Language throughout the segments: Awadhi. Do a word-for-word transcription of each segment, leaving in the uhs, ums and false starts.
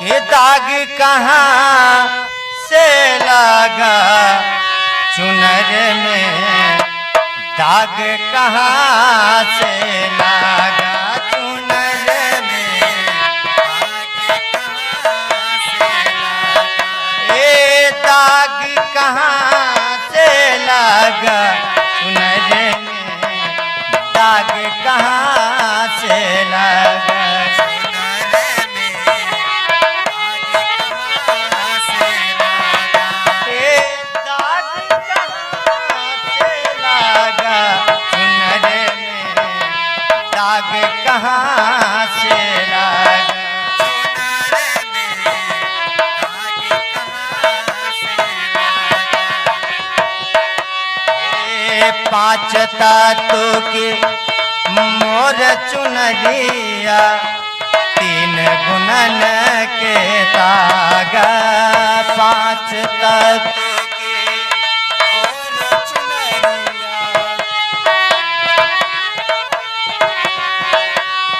कि दाग कहाँ से लागा चुनर में, दाग कहाँ से लागा चुनर में, ए दाग कहाँ से लागा चुनर में, दाग कहाँ से लागा चुनर में, दाग कहाँ से लागा। ए दाग कहाँ से लागा चुनर में, दाग कहाँ से लागा। ए पाँच तत्व के मोर चुनरिया, तीन गुणन के तागा। पाँच तत्व के मोर चुनरिया,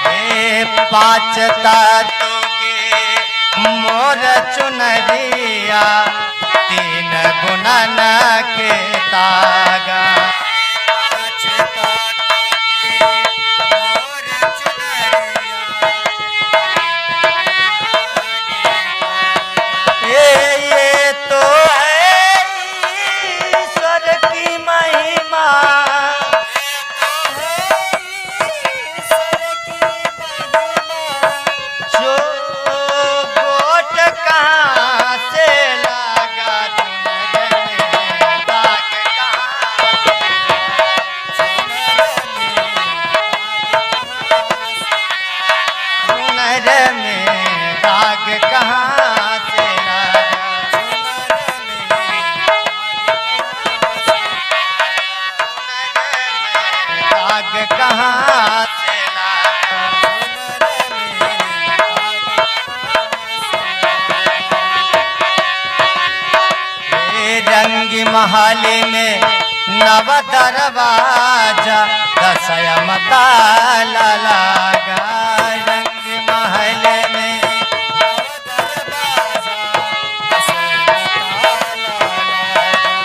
हे पाँच तत्व के मोर चुनरिया, तीन गुणन के तागा। पाँच तत्व के मोर चुनरिया, ए, ये तो है ईश्वर की महिमा। जो गोट कहाँ से लागा चुनर में, दाग कहाँ से लागा चुनर में, दाग कहाँ से लागा। दाग कहाँ से लागा। हे रंग महल में नव दरवाजा, दसयम ताला लागा। रंग महल में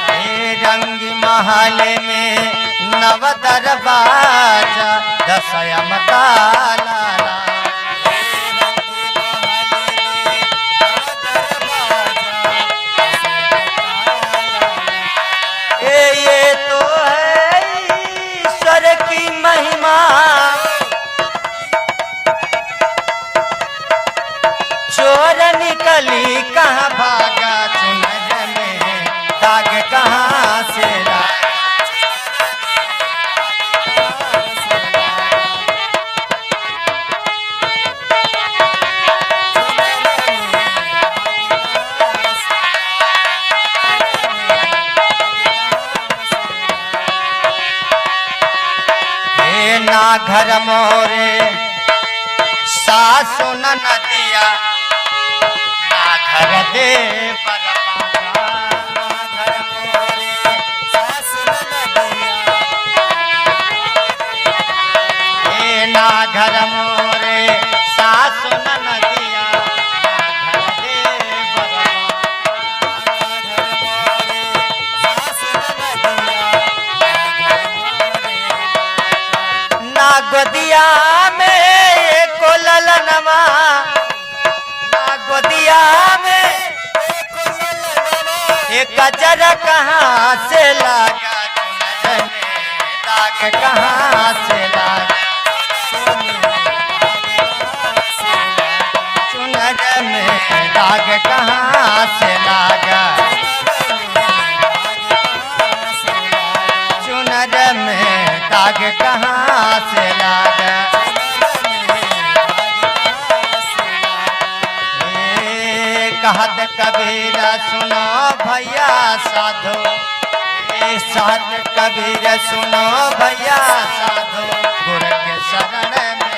हे रंग महल में नव दरवाजा, दसयम ताला। ए, ये तो है ईश्वर की महिमा। चोर निकली कहाँ भागा, चुनर में दाग कहाँ से लागा। हे ना घर मोरे सासु ननदिया, ना घर देवर बाबा, ना घर मोरे सासु ननदिया। हे ना घर मोरे सासु ननदिया, ना घर देवर बाबा। ना गोदिया में एको ललनवा, ना गोदिया में एको ललनवा, ए गजरा कहाँ से लागा, दाग कहाँ से लागा। चुनर में दाग कहाँ से लागा। चुनर में दाग कहाँ से लागा। ए, कहत कबीर सुनो भैया साधो, ए, कहत कबीर सुनो भैया साधो, गुर के शरण में।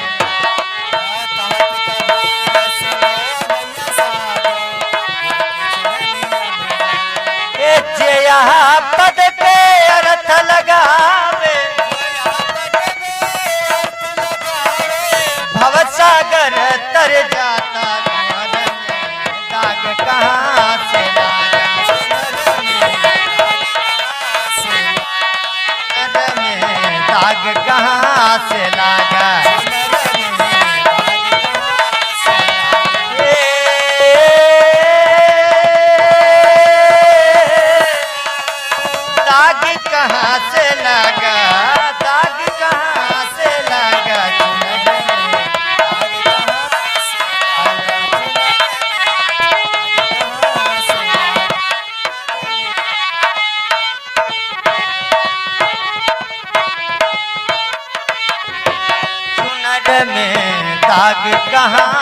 ए, जे यहाँ पद पे अरत कहाँ से लागा? ए, दाग कहाँ से लागा? दाग कहाँ से लागा? चुनर में दाग कहाँ